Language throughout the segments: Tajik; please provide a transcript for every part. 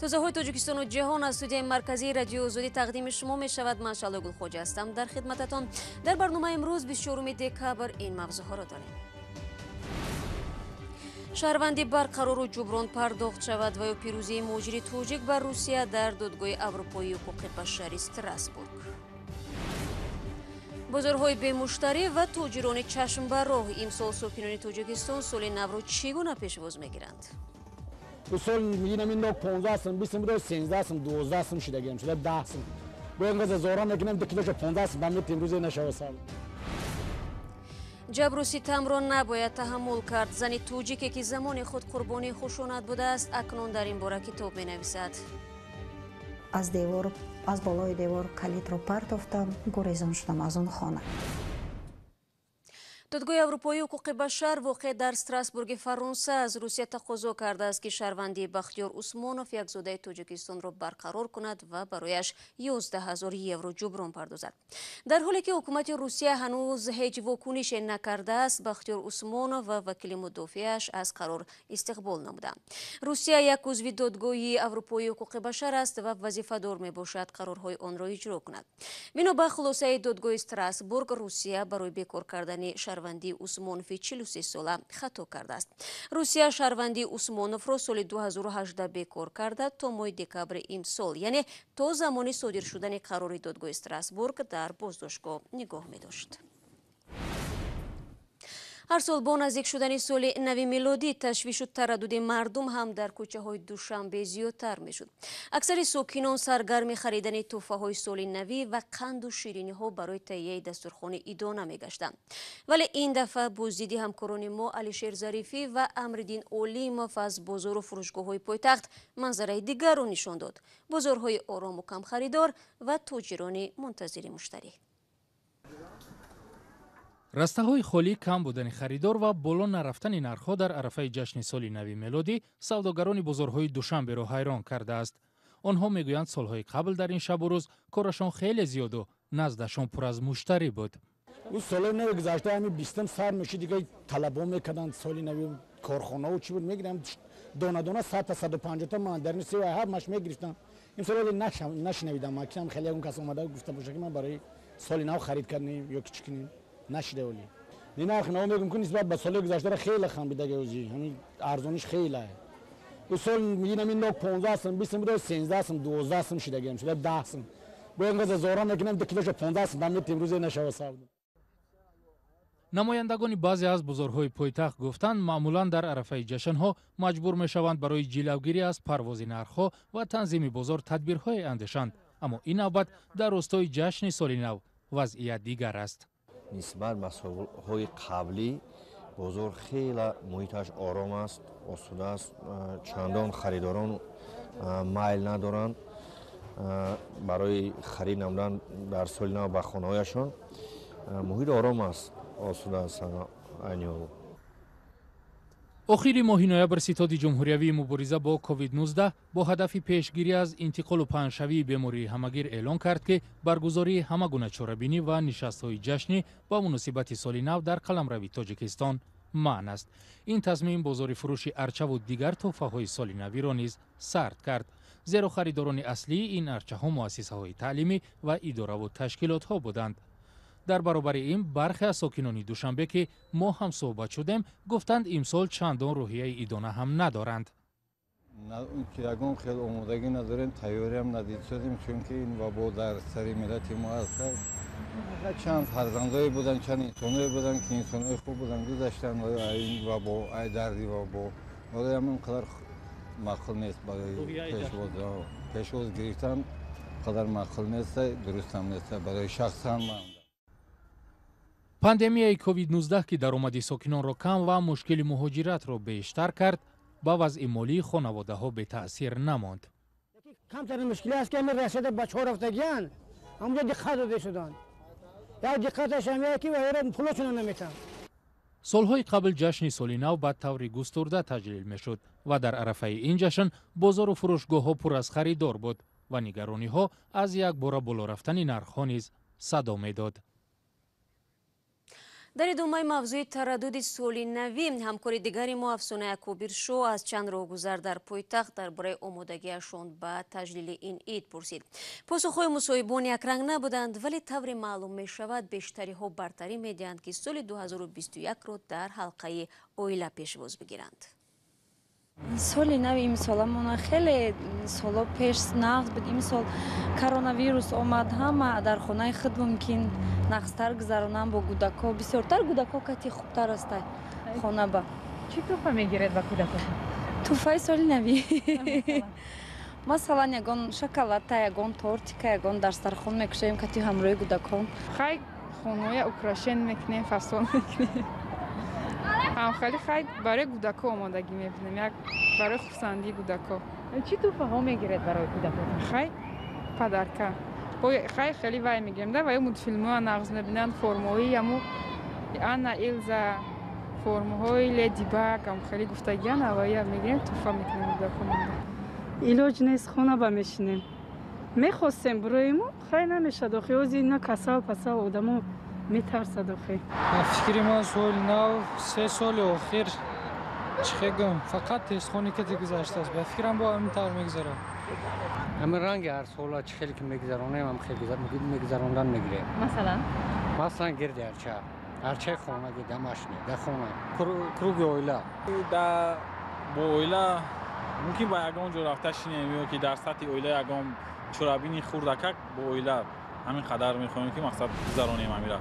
Тозаҳои Тоҷикистону ҷаҳон аз студияи марказии Радиои Озодӣ тақдими шумо мешавад. Ман Шаҳло Гулхоҷа ҳастам дар хидмататон. Дар барномаи имрӯз, 24 декабр, ин мавзӯъҳоро дорем. Шаҳрванди барқарору ҷуброн пардохт шавад ва ё пирӯзии муҳоҷири тоҷик бар Русия дар Додгоҳи Аврупоии ҳуқуқи башари Страсбург. Бозорҳои бемуштарӣ ва тоҷирони чашм ба роҳ. Имсол сокинони Тоҷикистон соли навро чӣ гуна пешвоз мегиранд? Сол мегирам, ин 15 сум, 20 сум буд, 13 сум, 12 сум шидагем, шуда 10 сум. Бо инқадр зора мекунем, 2 килошо 15 сум бам рӯзе нашава сал. Ҷабру ситамро набояд таҳаммул кард. Зани тоҷике, ки замони худ қурбонии хушунат будааст, акнун дар ин бора китоб менависад. Аз девор, аз болои девор калидро партофтам, гурезон шудам аз он хона. Додгоҳи Аврупоии ҳуқуқи башар, воқеъ дар Страсбурги Фаронса, аз Русия тақозо кардааст, ки шаҳрвандии Бахтиёр Усмонов, як зодаи Тоҷикистонро, барқарор кунад ва барояш 11 ҳазор евро ҷуброн пардозад. Дар ҳоле ки ҳукумати Русия ҳанӯз ҳеҷ вокунише накардааст, Бахтиёр Усмонов ва вакили мудофиаш аз қарор истиқбол намуданд. Русия як узви Додгоҳи Аврупоии ҳуқуқи башар аст ва вазифадор мебошад қарорҳои онро иҷро кунад. Бино ба хулосаи додгоҳи Страсбург, Русия барои бекор кардани шаҳрвандии Усмонови 43 сола хато кардааст. Русия шаҳрвандии Усмоновро соли 2018 бекор карда, то моҳи декабри имсол, яъне то замони содир шудани қарори додгоҳи Страсбург, дар боздоштгоҳ нигоҳ медошт. Ҳар сол бо наздик шудани соли нави милодӣ ташвишу тараддуди мардум ҳам дар кӯчаҳои Душанбе зиёдтар мешуд. Аксари сокинон саргарми харидани тӯҳфаҳои соли навӣ ва қанду шириниҳо барои таҳияи дастурхони идона мегаштанд. Вале ин дафъа боздиди ҳамкорони мо Алишер Зарифӣ ва Амриддин Олимов аз бозору фурӯшгоҳҳои пойтахт манзараи дигарро нишон дод: бозорҳои орому камхаридор ва тоҷирони мунтазири муштарӣ. Растаҳои холӣ, кам будани харидор ва боло нарафтани нархҳо дар арафаи ҷашни соли нави мелодӣ савдогарони бозорҳои Душанберо ҳайрон кардааст. Онҳо мегӯянд, солҳои қабл дар ин шабу рӯз корашон хеле зиёду наздашон пур аз муштарӣ буд. Ӯ соли нави гузашта ҳами 20-ум сар мешид, дига талабо мекарданд. Соли нави корхонао чӣ буд, мегирам дона дона 100-та, 150-та мандарини сева ҳамаш мегирифтам. Имсол вале нашунавидам, киам хеле ягон кас омада гуфта боша, ки ман барои соли нав харид кардем ё ки чӣ кунем, нашида. Оли ни нархи нав мегум ки нисбат ба соли гузаштара хеле хамбидаги, ози ҳамин арзониш хеле. Ӯ сол мегирам, ин нок 15 сум, 20 сум буд, 13 сум, 12 сум шидагем, шуда 10 сум. Бо инқадр зора мекунем, 2 килошо 15 сум бам рӯзе нашава савдо. Намояндагони баъзе аз бозорҳои пойтахт гуфтанд, маъмулан дар арафаи ҷашнҳо маҷбур мешаванд барои ҷилавгирӣ аз парвози нархҳо ва танзими бозор тадбирҳое андешанд, аммо ин навбат дар ростои ҷашни соли нав вазъият дигар аст. Нисбат ба солҳои қаблӣ бозор хеле муҳиташ ором аст, осуда аст. Чандон харидорон майл надоранд барои харид намудан дар соли нав ба хонаҳояшон. Муҳит ором аст, осуда аст айни ҳол. Охири моҳи ноябр Ситоди ҷумҳуриявии мубориза бо COVID-19 бо ҳадафи пешгирӣ аз интиқолу паҳншавии бемории ҳамагир эълон кард, ки баргузории ҳама гуна чорабинӣ ва нишастҳои ҷашнӣ ба муносибати соли нав дар қаламрави Тоҷикистон манъ аст. Ин тасмим бозори фурӯши арчаву дигар тӯҳфаҳои соли навиро низ сард кард, зеро харидорони аслии ин арчаҳо муассисаҳои таълимӣ ва идораву ташкилотҳо буданд. Дар баробари ин, бархе аз сокинони Душанбе, ки мо ҳам суҳбат шудем, гуфтанд, имсол чандон рӯҳияи идона ҳам надоранд. Ягон хел омодагӣ надорем, тайёриам надидсозем, чунки ин вабо дар сари миллати мо аст. Чанд фарзандое буданд, чанд инсоное буданд, ки инсонои хуб буданд, гузаштанд ин вабо, ай дарди вабо. Барои ҳамин қадар маъқул нест, барои пешвоз гирифтан қадар маъқул нест, дурустам нест барои шахсан ман. Пандемияи COVID-19, ки даромади сокинонро кам ва мушкили муҳоҷиратро бештар кард, ба вазъи молии хонаводаҳо бетаъсир намонд. Камтарин мушкилӣ аст, ки ҳамин расида бачаҳо рафтагиян, ҳамонҷо диққат дода шуданд. Як диққаташ ҳамяе, ки вайро пулошона наметаҳанд. Солҳои қабл ҷашни соли нав ба таври густурда таҷлил мешуд ва дар арафаи ин ҷашн бозору фурӯшгоҳҳо пур аз харидор буд ва нигарониҳо аз якбора боло рафтани нархҳо низ садо медод. Дар идомаи мавзӯи тараддуди соли навӣ, ҳамкори дигари мо Афсона Якубиршо аз чанд роҳгузар дар пойтахт дар бораи омодагиашон ба таҷлили ин ид пурсид. Посухҳои мусоҳибон якранг набуданд, вале тавре маълум мешавад, бештариҳо бартарӣ медиҳанд, ки соли 2021-ро дар ҳалқаи оила пешвоз бигиранд. Соли нави имсоламона хеле соло пеш нағз буд. Имсол коронавирус омад, ҳама дар хонаи худ мумкин нағзтар гузаронам бо кӯдако. Бисёртар кӯдако кати хубтар аста хона ба. Чӣ туҳфа мегиред ба кӯдако? Туҳфаи соли навӣ, масалан, ягон шоколадта, ягон тортика, ягон дастархон мекушоем кати ҳамроҳи кӯдакон. Хай, хонаоя украшен мекунем, фасон мекунем. Ҳамхеле хай, барои кӯдако омодагӣ мебинем, як барои хурсандии кӯдако. Чӣ туҳфаҳо мегиред барои кӯдако? Хай, подарка хай хеле вай мегирем да, вай мультфилмҳоя нағз мебинанд, формаҳои аму Анна, Элза, формаҳои Леди Баг, ам хеле гуфтагиан, авая мегирем, туҳфа мекунем кӯдаконамда. Илоҷ нест, хона ба мешинем. Мехостем буроему, хай, намешад охи, ози на касал пасал одамо метарсад охи. Фикри ман, соли нав 3 соли охир, чӣ хел гӯям, фақат тестхони кати гузаштааст. Ба фикрам, бо ҳамин тавр мегузарад. Ҳамин ранги ҳар сола чӣ хеле ки мегузаронем, ҳам хел мегузарондан мегирем. Масалан? Масалан, гирди арча, арчаи хонаги, домашний, дар хона, круги оила. Да, бо оила мумкин ба ягон ҷо рафта шинем ё ки дар сатҳи оила ягон чорабини хурдакак бо оила, ҳамин қадар мехоҳем, ки мақсад гузаронем ҳамира.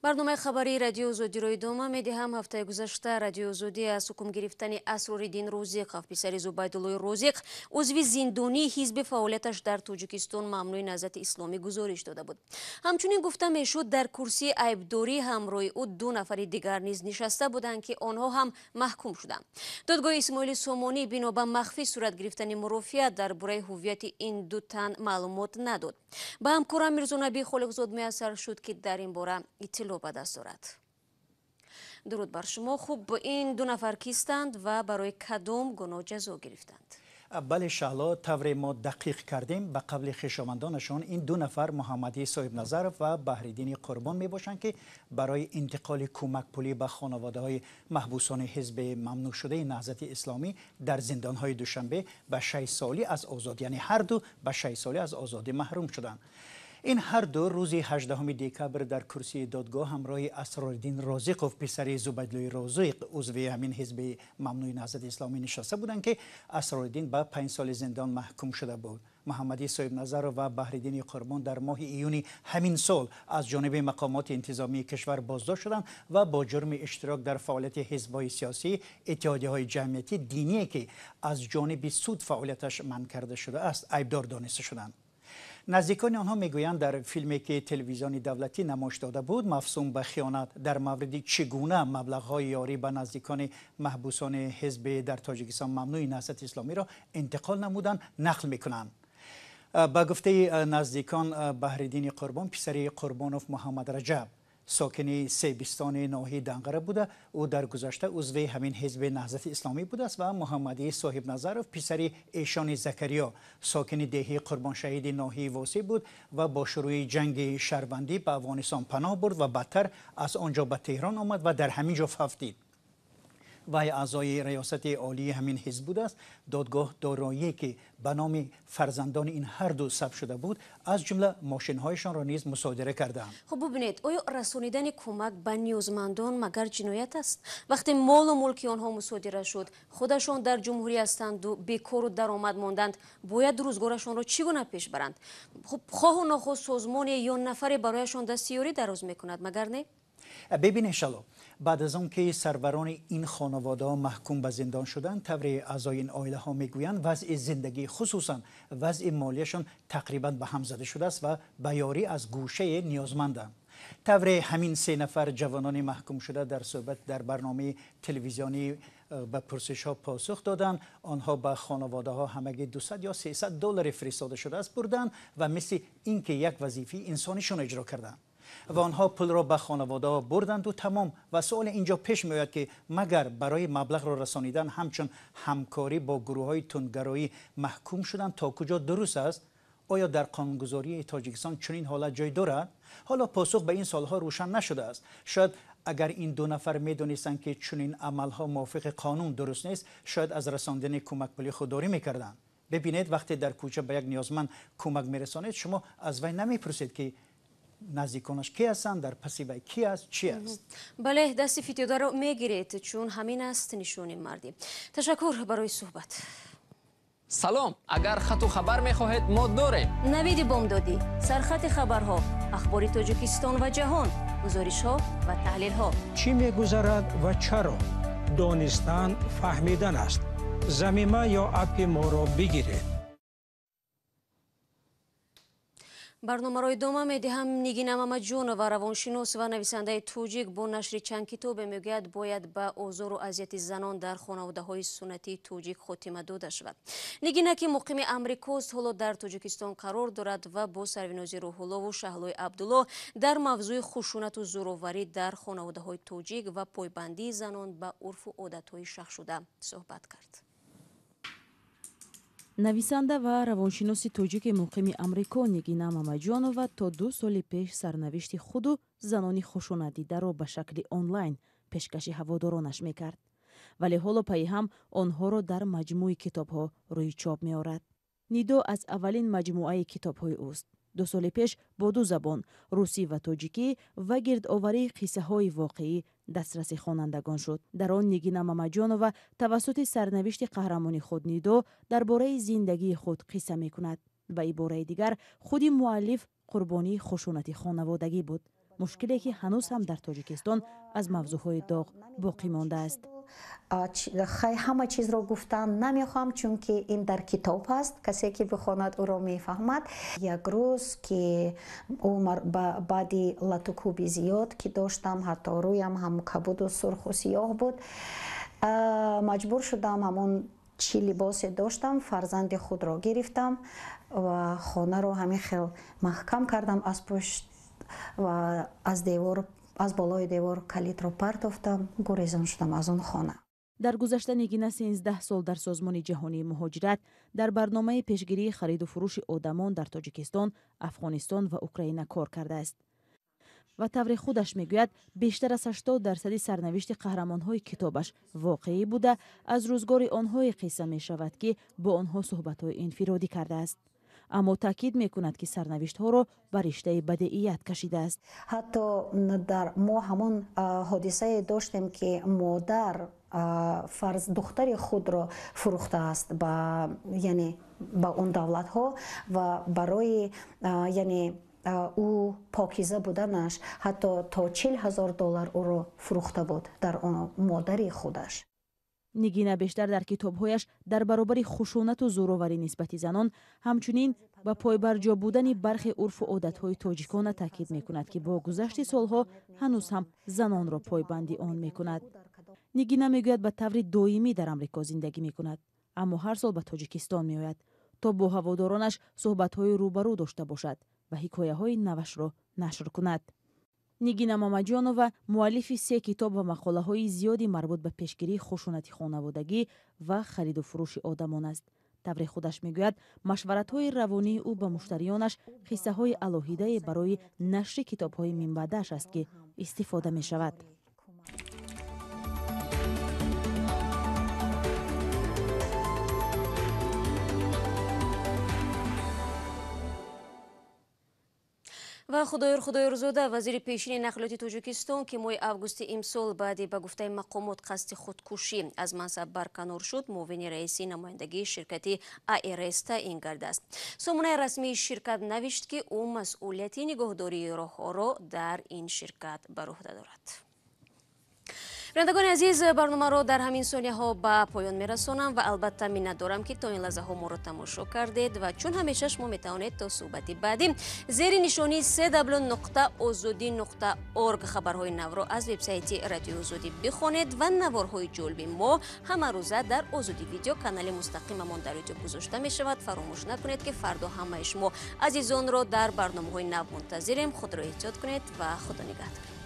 Барномаи хабарии Радиои Озодиро идома медиҳам. Ҳафтаи гузашта Радиои Озодӣ аз ҳукм гирифтани Асрориддин Розиқов, писари Зубайдуллои Розиқ, узви зиндонии ҳизби фаъолияташ дар Тоҷикистон мамнӯи Наҳзати Исломӣ, гузориш дода буд. Ҳамчунин гуфта мешуд, дар курсии айбдорӣ ҳамроҳи ӯ ду нафари дигар низ нишаста буданд, ки онҳо ҳам маҳкум шуданд. Додгоҳи Исмоили Сомонӣ бино ба махфӣ сурат гирифтани мурофиа дар бораи ҳуввияти ин ду тан маълумот надод. Ба ҳамкорам Мирзонаби Холиқзод муяссар шуд, ки дар ин бора иттилоъ ба даст дорад. Дуруд бар шумо. Хуб, ин ду нафар кистанд ва барои кадом гуноҳ ҷазо гирифтанд? Бале, Шаҳло, тавре мо дақиқ кардем, ба қавли хешовандонашон, ин ду нафар Муҳаммадӣ Соҳибназаров ва Баҳриддини Қурбон мебошанд, ки барои интиқоли кӯмакпулӣ ба хонаводаҳои маҳбусони ҳизби мамнӯъшудаи Наҳзати Исломӣ дар зиндонҳои Душанбе ба 6 солӣ аз озодӣ, яъне ҳарду ба 6 солӣ аз озодӣ маҳрум шуданд. Ин ҳар ду рӯзи 18 декабр дар курсии додгоҳ ҳамроҳи Асрориддин Розиқов, писари Зубайдуллои Розиқ, узви ҳамин ҳизби мамнӯи Наҳзати Исломӣ, нишаста буданд, ки Асрориддин ба 5 соли зиндон маҳкум шуда буд. Муҳаммадӣ Соҳибназаров ва Баҳриддини Қурбон дар моҳи июни ҳамин сол аз ҷониби мақомоти интизомии кишвар боздошт шуданд ва бо ҷурми иштирок дар фаъолияти ҳизбҳои сиёсӣ, иттиҳодияҳои ҷамъиятӣ, диние, ки аз ҷониби суд фаъолияташ манъ карда шудааст, айбдор дониста шуданд. Наздикони онҳо мегӯянд, дар филме, ки телевизиони давлатӣ намоиш дода буд, мавсум ба хиёнат, дар мавриди чӣ гуна маблағҳои ёрӣ ба наздикони маҳбусони ҳизби дар Тоҷикистон мамнӯи Наҳзати Исломиро интиқол намуданд, нақл мекунанд. Ба гуфтаи наздикон, Баҳриддини Қурбон писари Қурбонов Муҳаммад Раҷаб, сокини Себистони ноҳияи Данғара буда, ӯ дар гузашта узви ҳамин ҳизби Наҳзати Исломӣ будааст, ва Муҳаммадӣ Соҳибназаров писари Эшони Закариё, сокини деҳии Қурбоншаҳиди ноҳияи Восеъ буд ва бо шурӯи ҷанги шаҳрвандӣ ба Афғонистон паноҳ бурд ва баъдтар аз он ҷо ба Теҳрон омад ва дар ҳамин ҷо фавтид. Вай аъзои риёсати олии ҳамин ҳизб будааст. Додгоҳ дороие, ки ба номи фарзандони ин ҳарду сабт шуда буд, аз ҷумла мошинҳояшонро низ мусодира кардаанд. Хуб, бубинед, оё расонидани кӯмак ба ниёзмандон магар ҷиноят аст? Вақте молу мулки онҳо мусодира шуд, худашон дар ҷумҳурӣ ҳастанду бекору даромад монданд, бояд рӯзгорашонро чӣ гуна пеш баранд? Хуб, хоҳу нохоҳ созмоне ё нафаре барояшон дасти ёрӣ дароз мекунад, магар не? Бибинед, Шаҳло, баъд аз он ки сарварони ин хонаводаҳо маҳкум ба зиндон шуданд, тавре аъзои ин оилаҳо мегӯянд, вазъи зиндагӣ, хусусан вазъи молияшон, тақрибан ба ҳам зада шудааст ва ба ёрӣ аз гӯшае ниёзманданд. Тавре ҳамин се нафар ҷавонони маҳкумшуда дар суҳбат дар барномаи телевизионӣ ба пурсишҳо посух доданд, онҳо ба хонаводаҳо ҳамагӣ 200 ё 300 доллари фиристода шудааст бурданд ва мисли ин ки як вазифаи инсонишон иҷро карданд ва онҳо пулро ба хонаводаҳо бурданду тамом. Ва суоле инҷо пеш меояд, ки магар барои маблағро расонидан ҳамчун ҳамкорӣ бо гурӯҳҳои тундгароӣ маҳкум шудан то куҷо дуруст аст? Оё дар қонунгузории Тоҷикистон чунин ҳолат ҷой дорад? Ҳоло посух ба ин суолҳо рӯшан нашудааст. Шояд агар ин ду нафар медонистанд, ки чунин амалҳо мувофиқи қонун дуруст нест, шояд аз расондани кӯмакпулӣ худдорӣ мекарданд. Бибинед, вақте дар кӯча ба як ниёзманд кӯмак мерасонед, шумо аз вай намепурсед, ки наздиконаш ки ҳастанд, дар паси вай ки аст, чӣ аст. Бале, дасти фитёдаро мегиред, чун ҳамин аст нишони мардӣ. Ташаккур барои суҳбат. Салом, агар хату хабар мехоҳед, мо дорем. Навиди бомдодӣ, сархати хабарҳо, ахбори Тоҷикистон ва ҷаҳон, гузоришҳо ва таҳлилҳо. Чӣ мегузарад ва чаро? Донистан фаҳмидан аст. Замима ё аппи моро бигиред. Барномаро идома медиҳам. Нигина Мамаҷонова, равоншинос ва нависандаи тоҷик, бо нашри чанд китобе мегӯяд, бояд ба озору азияти занон дар хонаводаҳои суннатии тоҷик хотима дода шавад. Нигина, ки муқими Амрикост, ҳоло дар Тоҷикистон қарор дорад ва бо Сарвинози Рӯҳуллову Шаҳлои Абдулло дар мавзӯи хушунату зӯроварӣ дар хонаводаҳои тоҷик ва пойбандии занон ба урфу одатҳои шахшуда суҳбат кард. Нависанда ва равоншиноси тоҷики муқими Амрико Нигина Мамаҷонова то 2 соли пеш сарнавишти худу занони хушунатдидаро ба шакли онлайн пешкаши ҳаводоронаш мекард, вале ҳоло пайи ҳам онҳоро дар маҷмӯи китобҳо рӯи чоп меорад. Нидо аз аввалин маҷмӯаи китобҳои ӯст. 2 соли пеш бо 2 забон, русӣ ва тоҷикӣ, ва гирдоварии қиссаҳои воқеӣ дастраси хонандагон шуд. Дар он Нигина Мамаҷонова тавассути сарнавишти қаҳрамони худ Нидо дар бораи зиндагии худ қисса мекунад. Ба ибораи дигар, худи муаллиф қурбонии хушунати хонаводагӣ буд, мушкиле ки ҳанӯз ҳам дар Тоҷикистон аз мавзӯъҳои доғ боқӣ мондааст. Хай, ҳама чизро гуфтан намехоҳам, чунки ин дар китоб ҳаст, касе ки бихонад ӯро мефаҳмад. Як рӯз ки ӯ баъди латукӯби зиёд ки доштам, ҳатто рӯям ҳам кабуду сурху сиёҳ буд, маҷбур шудам ҳамон чӣ либосе доштам, фарзанди худро гирифтам ва хонаро ҳамин хел маҳкам кардам аз пушт ва аз девор, аз болои девор калидро партофтам, гурезон шудам аз он хона. Дар гузашта Нигина 13 сол дар Созмони ҷаҳонии муҳоҷират дар барномаи пешгирии хариду фурӯши одамон дар Тоҷикистон, Афғонистон ва Украина кор кардааст. Ва тавре худаш мегӯяд, бештар аз 80% сарнавишти қаҳрамонҳои китобаш воқеӣ буда, аз рӯзгори онҳое қисса мешавад, ки бо онҳо суҳбатҳои инфиродӣ кардааст. Аммо таъкид мекунад, ки сарнавиштҳоро ба риштаи бадеият кашидааст. Ҳатто дар мо ҳамон ҳодисае доштем, ки модар фарз духтари худро фурӯхтааст ба, яъне ба он давлатҳо ва барои, яъне ӯ покиза буданаш ҳатто то 40 000 доллар ӯро фурӯхта буд дар модари худаш. Нигина бештар дар китобҳояш дар баробари хушунату зӯроварӣ нисбати занон, ҳамчунин ба пойбарҷо будани бархе урфу одатҳои тоҷикона таъкид мекунад, ки бо гузашти солҳо ҳанӯз ҳам занонро пойбанди он мекунад. Нигина мегӯяд, ба таври доимӣ дар Амрико зиндагӣ мекунад, аммо ҳар сол ба Тоҷикистон меояд, то бо ҳаводоронаш суҳбатҳои рӯбарӯ дошта бошад ва ҳикояҳои навашро нашр кунад. Нигина Мамаҷонова муаллифи 3 китоб ва мақолаҳои зиёди марбут ба пешгирии хушунати хонаводагӣ ва хариду фурӯши одамон аст. Тавре худаш мегӯяд, машваратҳои равонии ӯ ба муштариёнаш қиссаҳои алоҳидае барои нашри китобҳои минбаъдааш аст, ки истифода мешавад. Ва Худоёр Худоёрзода, вазири пешини нақлиёти Тоҷикистон, ки моҳи августи имсол баъди ба гуфтаи мақомот қасди худкушӣ аз мансаб барканор шуд, муовини раиси намояндагии ширкати АРС таъин гардааст. Сомонаи расмии ширкат навишт, ки ӯ масъулияти нигоҳдории роҳҳоро дар ин ширкат бар уҳда дорад. Бинандагони азиз, барномаро дар ҳамин сонияҳо ба поён мерасонам ва албатта миннатдорам, ки то ин лаҳзаҳо моро тамошо кардед ва чун ҳамеша шумо метавонед то суҳбати баъдӣ зери нишонии cw.ozodi.org хабарҳои навро аз вебсайти Радиои Озодӣ бихонед ва наворҳои ҷолиби мо ҳамарӯза дар Озодӣ видео канали мустақимамон дар ютуб гузошта мешавад. Фаромӯш накунед, ки фардо ҳамаи шумо азизонро дар барномаҳои нав мунтазирем. Худро эҳтиёт кунед ва Худо нигаҳдор.